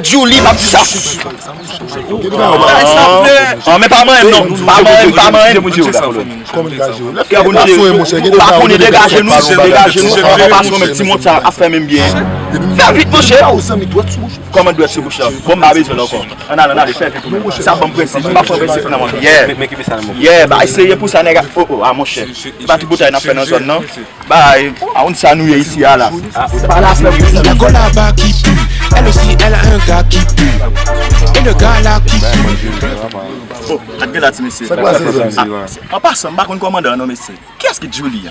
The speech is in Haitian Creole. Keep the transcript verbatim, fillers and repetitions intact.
Djoulie, m ap di sa. An, men pa manyen m non. Pa manyen m, pa manyen m. Kè moun che. Pa konnen, degaje nou, degaje nou. An, an pasan, men ti mont sa ap fèmen m byen. Fè vit, monchè. Kòman dwèt sou bouch la? Bon, m pa bezwen l ankò. Ann ale, ann ale, fè vit ou menm. Sa ban m prensip. M pa pran prensip nan mwen. Yeah. Yeah, bay serye pou sa, nèg. Oh, oh, ah, monchè. Se pa tripotaj n ap fè nan zòn nan. Bay, a yon sa nou ye isi a la. Dago là-bas qui pue, elle aussi elle a un gars qui pue. Et le gars là qui pue. Oh, gad gen la ti mesye. An pasan, m pa konn kòmandan an non, mesye. Kiyès ki Djoulie a?